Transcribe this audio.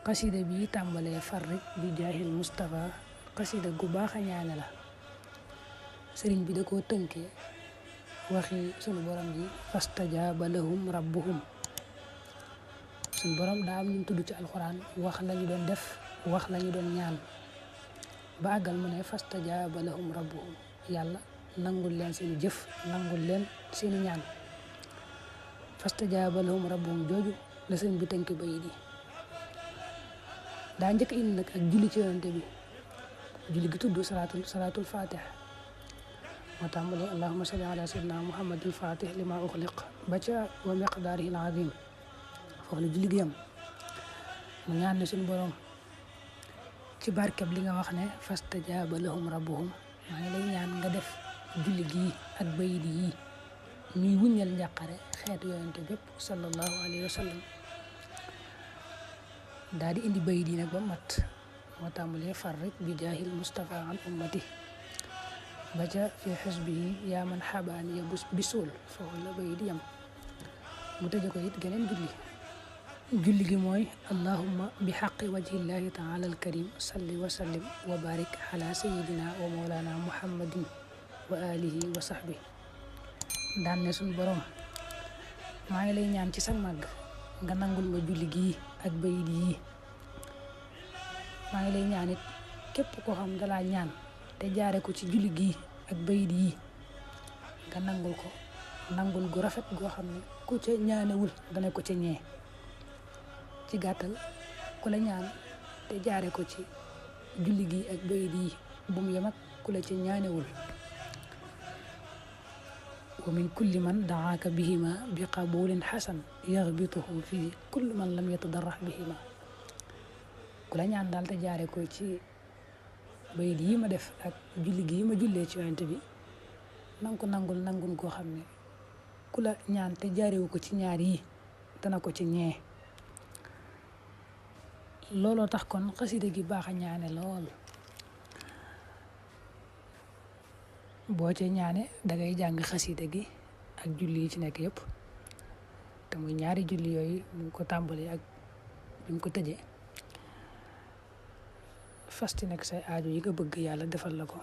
xasida bi tàmbalee farrik bi jaahil Mustafa xasida gu baax a ñaane la. sëriñ bi da koo tënkee waxi sunu borom ji fastajaaba lahum rabbuhum. sunu borom daa am ñu tudd ci alxuraan wax lañu doon def wax lañu doon ñaan ba àggal mu ne fastajaaba lahum rabbuhum, yàlla nangul leen seeni jëf nangul leen seeni ñaan. fastajaaba lahum rabbuhum jooju la sëriñ bi tënk bayit yi. daa njëkk indi nag ak julli ci yonante bi, julli gi tudd salaatul fatih. moo tàmbale allahumma salli ala sayyidina muhammadil fatih lima uxliq ba ca wa miqdaarihil azim, foofu la julli gi yam. mu ñaan ne suñu borom ci barkeb li nga wax ne fastajaaba lahum rabbuhum, maa ngi lay ñaan nga def julli gii ak bayit yii ñuy wuññal njàqare xeetu yonante bépp sallallahu alayhi wa sallam. daal di indi bayit yi nag ba mat. moo tàmbalee farrik bi jaahil Mustafa an ummati ba ca fi xisbihi yaa man xabaani ya bisul, foofu la bayit yam. mu tëje ko it geneen julli gi mooy allahumma bi xaqi wajhillahi taala alkarim salli wa sallim wa barik ala sayidina wa mawlana muhammadin wa alihi wa sahbi. daan ne suñ borom maa ngi lay ñaan ci sa màgg nga nangul ma julli gii ak bayit yii. maa ngi lay ñaan it képp koo xam dalaa ñaan te jaare ko ci julli gii ak bayit yii nga nangul ko nangul gu rafet goo xam ne ku ca ñaanewul dana ko ca ñee. ci gàttal ku la ñaan te jaare ko ci julli gii ak bayit yii bu mu yem ak ku la ca ñaanewul. wa min kulli man daaka bihima bi qabulin xasan yaxbituhu fii kullu man lam yatadarrax bihima. ku la ñaan daal te jaare ko ci bayit yi ma def ak julli gi ma jullee ci yonent bi nanga ko nangul koo xam ne ku la ñaan te jaarewu ko ci ñaar yi dana ko ci ñee. looloo tax kon xasida gi baax a ñaane lool. boo ca ñaane dangay jàng xasida gi ak julli yi ci nekk yëpp, te muy ñaari julli yooyu mu ko tàmbalee ak bi mu ko tëjee. fasti nag say aajo yi nga bëgg yàlla defal la ko.